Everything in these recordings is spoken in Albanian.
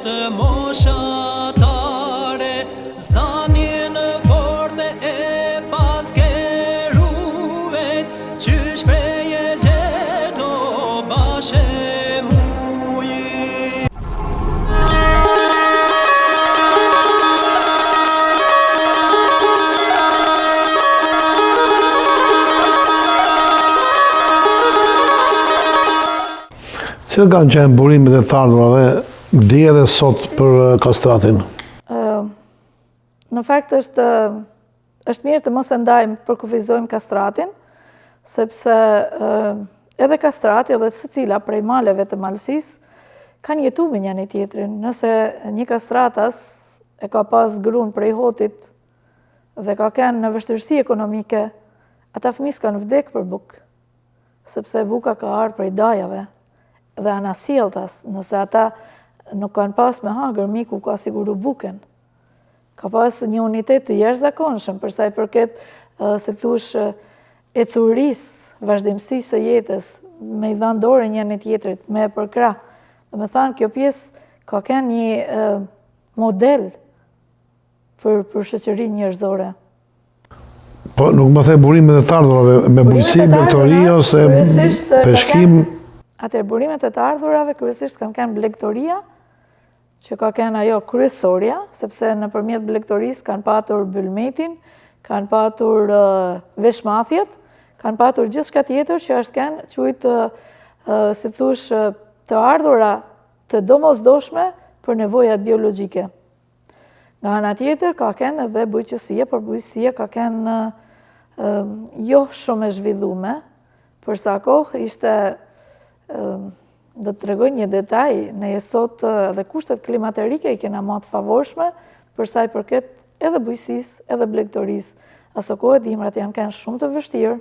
Gjatë moshatare Zanin forte e paske ruejt Qysh prej e gjeto bashe muji. Cilat kanë qenë burimet e të ardhurave dje dhe sot për Kastratin? Në fakt është është mirë të mos e ndajmë përkufizojmë Kastratin, sepse edhe Kastrati edhe secila prej maleve të malësisë kanë jetu me njani tjetrin. Nëse një kastratas e ka pas grun prej Hotit dhe ka kenë në vështirësi ekonomike, ata fëmijë s'kanë vdek për bukë. sepse buka ka ardhë prej dajave dhe anasjelltas, nëse ata nuk kanë pas me hangër, miku ka siguru buken. Ka pas një unitet të jashtëzakonshëm, për sa i përket, si thush, ecurisë, vazhdimësisë së jetës, me i dhanë dorën njëni tjetrit, me e përkrah. Domethanë, kjo pjesë ka kenë një model për, për shoqërinë njerëzore. Po, nuk më the burimet e të ardhurave, me bujqësi, blegtori ose peshkim? Atëherë, burimet e të ardhurave kryesisht kanë kenë blegtoria, që ka kenë ajo kryesorja, sepse nëpërmjet blegtorisë kanë patur bylmetin, kanë patur veshmathjet, kanë patur gjithçka tjetër që është kenë qujtë, si thush, të ardhura të domosdoshme për nevojat biologjike. Nga ana tjetër, ka kenë edhe bujqësia, por bujqësia ka kenë jo shumë e zhvillume, për sa kohë ishte, do të tregoj një detaj, ne sot edhe kushtet klimaterike i kena ma të favorshme, për sa i përket edhe bujqësisë, edhe blegtorisë. Aso kohë dimrat janë kenë shumë të vështirë,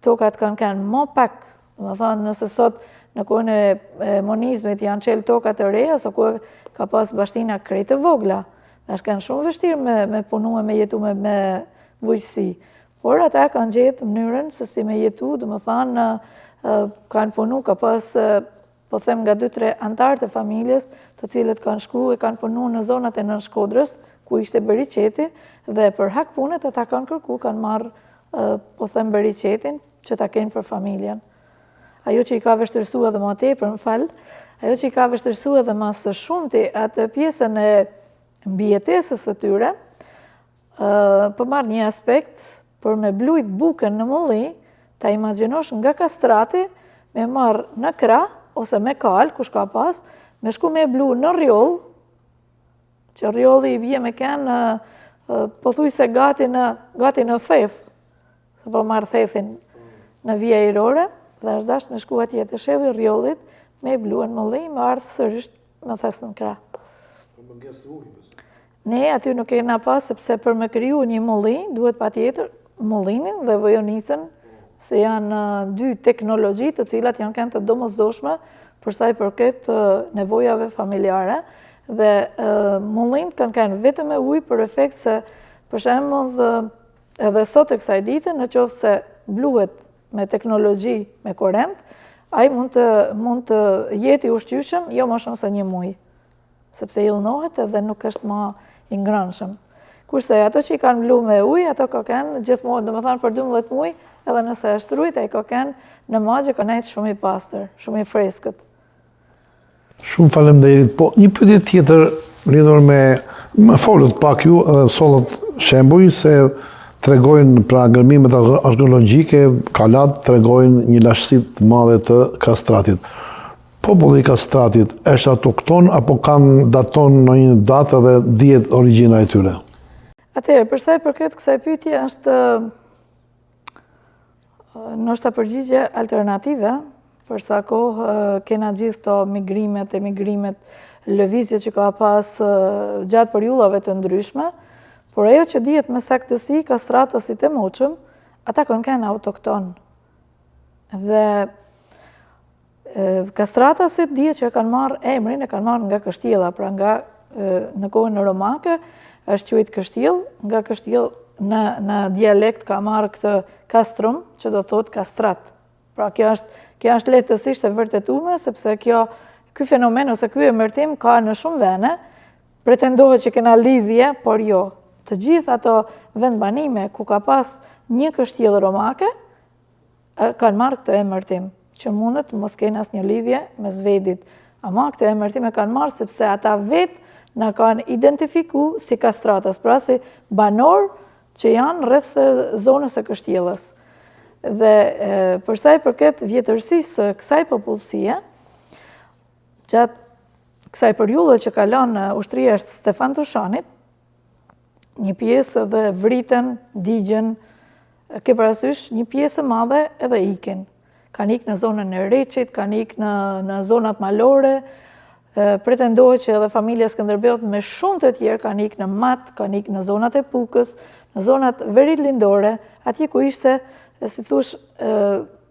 tokat kanë kenë më pak Domethanë, nëse sot në kohën e monizmit janë çelë toka të reja, aso kohë ka pas bashtina krejt të vogla. Dhe është kenë shumë vështirë me, me punu e me jetu me, me bujqësi. Por ata kanë gjetë mënyrën se si me jetu, domethanë, kanë punu, ka pas, po them nga 2-3 anëtarë të familjes, të cilët kanë shku e kanë punu në zonat e Nënshkodrës, ku ishte bereqeti, dhe për hak punët ata kanë kërku, kanë marrë, po them bereqetin, që ta kenë për familjen. Ajo që i ka vështirësu edhe ma tepër, më fal, ajo që i ka vështirësu edhe ma së shumti atë pjesën e mbijetesës së tyre, po marr një aspekt për me blujt bukën në mulli, ta imagjinosh nga Kastrati me marr në krah ose me kalë, kush ka pas, me shku me blu në Rrjoll, që Rrjolli i bje me kenë pothuajse gati në, gati në Theth, se po marr Thethin në vijë ajrore, dhe është dasht me shku atje te Shehu i Rrjollit, me e blu në mulli, me ardhë sërisht me thes në krah. Ne aty nuk kena pas, sepse për me kriju një mulli, duhet patjetër mullinin dhe vojonicën, se janë dy teknologji të cilat janë kenë të domosdoshme për sa i përket nevojave familjare, dhe mullinët kanë kenë vetëm me ujë për efekt se, për shembull, Edhe sot e kësaj dite, në qoftë se bluhet me teknologji, me korent, ai mund të, mund të jetë i ushqyeshëm jo më shumë se një muaj, sepse idhnohet edhe nuk është ma i ngrënshëm. Kurse ato që i kanë blu me ujë, ato ka kenë gjithmonë, domethanë për 12 muaj, edhe nëse është rujt, ai ka kenë në magje ka nejtë shumë i pastër, shumë i freskët. Shumë faleminderit. Po, një pyetje tjetër lidhur me më folët pak ju edhe sollët shembuj se tregojnë pra gërmimet arkeologjike, kalat tregojnë një lashtësi të madhe të Kastratit. Populli i Kastratit është autokton apo kanë daton në një datë dhe dihet origjina e tyre? Atëherë, për sa i përket kësaj pyetje është Ndoshta përgjigje alternative, për sa kohë kena gjithë këto migrimet, emigrimet, lëvizjet që ka pas gjatë periudhave të ndryshme, por ajo që dihet me saktësi, kastratasit e moçëm, ata kanë kenë autokton. Dhe Kastratasit dihet që e kanë marrë emrin, e kanë marrë nga kështjella, pra nga në kohën romake, është quajt kështjellë, nga kështjellë në, në dialekt ka marrë këtë kastrum, që do thotë kastrat. Pra kjo është, kjo është lehtësisht e vërtetume, sepse kjo Ky fenomen ose ky emërtim ka në shumë vene, pretendohet që kena lidhje, por jo. Të gjithë ato vendbanime ku ka pas një kështjellë romake, kanë marrë këtë emërtim, që mundet mos kenë asnjë lidhje mes vedit. Ama këtë emërtim e kanë marrë sepse ata vetë na kanë identifiku si kastratas, pra si banorë që janë rreth zonës së kështjellës. Dhe për sa i përket vjetërsisë së kësaj popullsie, gjatë kësaj periudhe që kalon ushtria e Stefan Dushanit, një pjesë edhe vriten, digjen, ke parasysh, një pjesë e madhe edhe ikin. Kanë ikë në zonën e Reçit, kanë ikë në, në zonat malore, pretendohet që edhe familja Skënderbeut me shumë të tjerë kanë ikë në Mat, kanë ikë në zonat e Pukës, në zonat verilindore, atje ku ishte, si thush,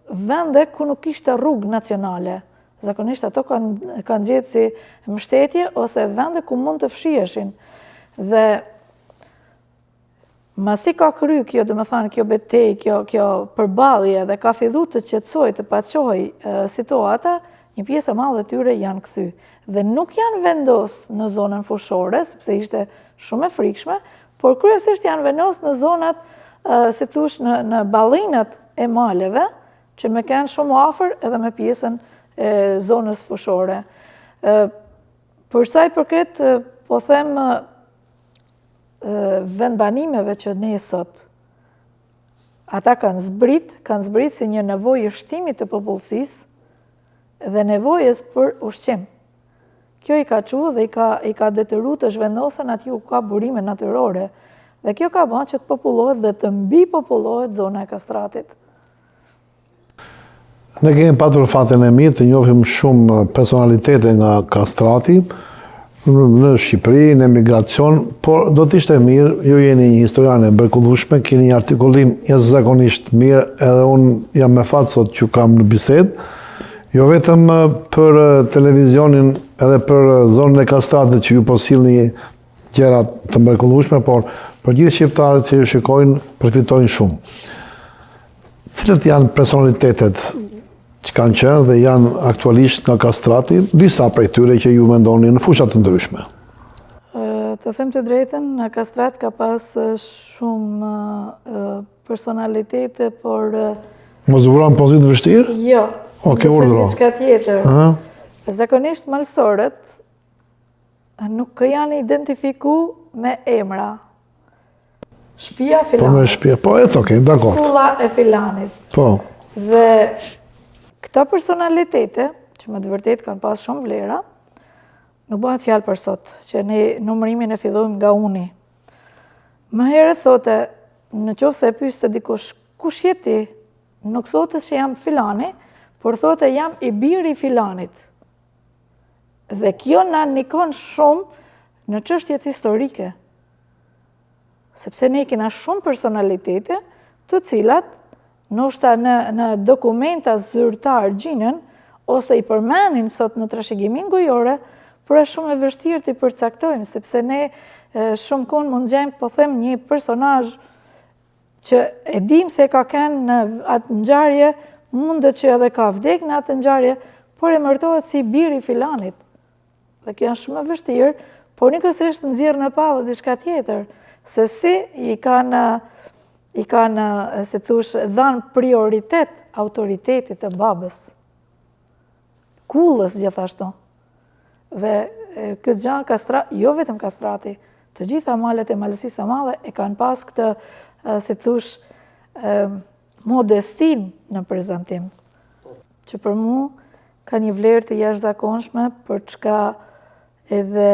vende ku nuk ishte rrugë nacionale. Zakonisht ato kanë kanë gjetë si mbështetje ose vende ku mund të fshiheshin. Dhe masi ka kry kjo, domethënë, kjo betejë, kjo, kjo përballje dhe ka fillu të qetësohej, të paqohej situata, një pjesë e madhe e tyre janë kthy. Dhe nuk janë vendos në zonën fushore, sepse ishte shumë e frikshme, por kryesisht janë vendos në zonat, si thush, në, në ballinat e maleve, që me kenë shumë afër edhe me pjesën e zonës fushore. Për sa i përket, po them, vendbanimeve që ne sot, ata kanë zbrit, kanë zbrit si një nevojë e shtimit të popullsisë dhe nevojës për ushqim. Kjo i ka çu dhe i ka, i ka detyru të zhvendosen atje ku ka burime natyrore. Dhe kjo ka ba që të popullohet dhe të mbipopullohet zona e Kastratit. Ne kemi patur fatin e mirë të njohim shumë personalitete nga Kastrati, në Shqipëri, në emigracion, por do të ishte mirë, ju jeni një historiane e mrekullueshme, keni një artikulim jashtëzakonisht mirë, edhe unë jam me fat sot që kam në bisedë, Jo vetëm për televizionin edhe për zonën e Kastratit që ju po sillni gjëra të mrekullueshme, por për gjithë shqiptarët që ju shikojnë, përfitojnë shumë. Cilët janë personalitetet që kanë qenë dhe janë aktualisht nga Kastrati, disa prej tyre që ju mendoni në fusha të ndryshme? Të them të drejtën, në Kastrat ka pas shumë personalitete, por... Mos vura në pozitë vështirë? Jo. Ok, urdhro. Diçka tjetër. Zakonisht malsorët nuk janë identifiku me emra. Shpia e filanit. Po me shpia, po e okej, dakord. Kulla e filanit. Po. Dhe këto personalitete, që me të vërtetë kanë pas shumë vlera, nuk bëhet fjalë për sot, që ne numërimin e fillojmë nga uni. Më herët thote, në qoftë se e pyste dikush, kush je ti? Nuk thote që jam filani, por thote jam i biri i filanit. Dhe kjo na ndikon shumë në çështjet historike. Sepse ne kena shumë personalitete të cilat ndoshta në, në dokumenta zyrtar gjinen, ose i përmenin sot në trashëgiminë gojore, por është shumë e vështirë t'i përcaktojmë, sepse ne shumë kun mund gjejmë, po them, një personazh që e dim se ka kenë në atë ngjarje, mundet që edhe ka vdek në atë ngjarje, por emërtohet si biri i filanit. Dhe kjo është shumë e vështirë, por njëkohësisht nxjerr në pah dhe diçka tjetër, se si i kanë i kanë, si thush, dhanë prioritet autoritetit të babës. Kullës gjithashtu. Dhe këtë gja Kastra, jo vetëm Kastrati, të gjitha malet e Malësisë së Madhe e kanë pas këtë, si thush, modestinë në prezantim. Që për mu ka një vlerë të jashtëzakonshme për çka edhe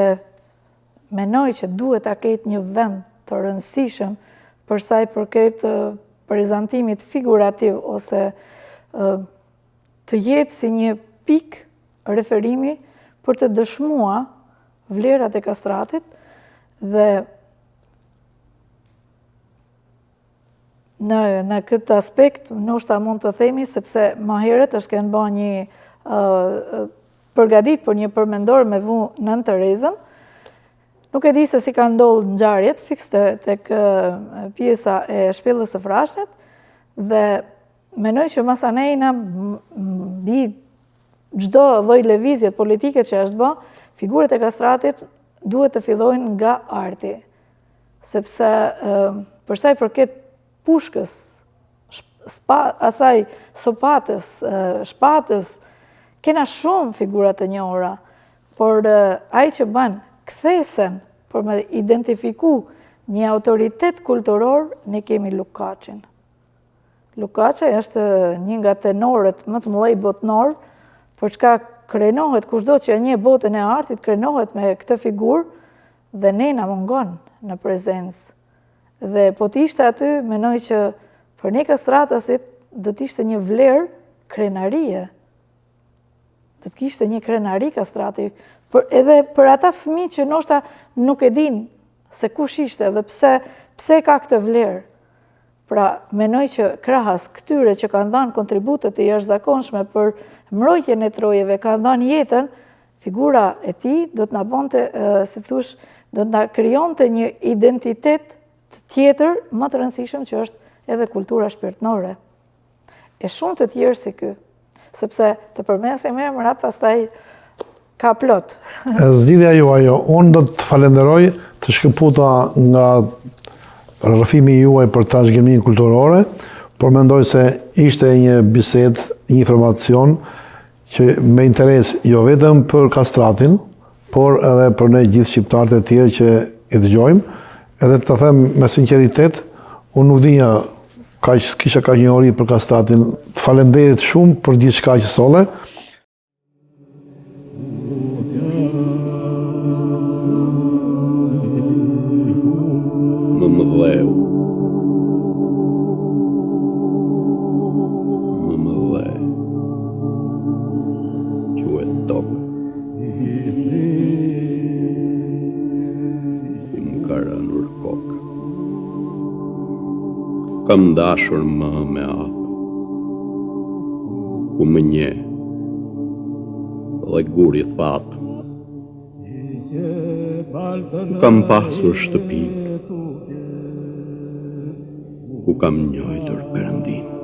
menoj që duhet ta ketë një vend të rëndësishëm për sa i përket prezantimit figurativ ose të jetë si një pikë referimi për të dëshmua vlerat e Kastratit dhe Në, në këtë aspekt, ndoshta mund të themi, sepse më herët është kenë ba një uh, përgadit për një përmendor me vu Nënë Terezën, nuk e di se si kanë ndodhë ngjarjet, fiks te, tek pjesa e shpellës së Frashnit, dhe menoj që masanejna mbi. çdo lloj lëvizjet politike që është bë, figurat e Kastratit duhet të fillojnë nga arti. Sepse për sa i përket pushkës, spa, asaj sopatës, shpatës, kena shumë figura të njohura, por ai që bën kthesën për me identifiku një autoritet kulturor, ne kemi Luk Kaçin. Luk Kaçaj është një nga tenorët më të mëdhenj botënorë, për çka krenohet kushdo që e njeh botën e artit, krenohet me këtë figurë dhe ne na mungon në prezencë. Dhe po të ishte aty, mendoj që për ne kastratasit do të ishte një vlerë krenarie. Do të kishte një krenari Kastrati, për, edhe për ata fëmijë që ndoshta nuk e dinë se kush ishte dhe pse, pse ka këtë vlerë. Pra, mendoj që krahas këtyre që kanë dhënë kontribute të jashtëzakonshme për mbrojtjen e trojeve, kanë dhënë jetën, figura e tij do të na bonte, si thush, do të na krijonte një identitet të tjetër më të rëndësishëm që është edhe kultura shpirtnore. E shumë të tjerë si ky, sepse të përmendim emra, pastaj ka plot. Zgjidhja juaj, jo, unë do të falenderoj të shkëputa nga rrëfimi juaj për trashëgiminë kulturore, por mendoj se ishte një bisedë, një informacion që me interes jo vetëm për Kastratin, por edhe për ne gjithë shqiptarët e tjerë që i dëgjojmë, edhe të them me sinqeritet, unë nuk dinja kaq kisha kaq njohuri për Kastratin. Faleminderit shumë për gjithçka që solle. Mëmëdheu. Mëmëdhe. Quhet tokë. Ku më ka rënur koka. Kam dashur më me atë. Ku më njeh dhe guri thatë. Ku kam pasur shtëpinë. Ku kam njojtur Perëndinë.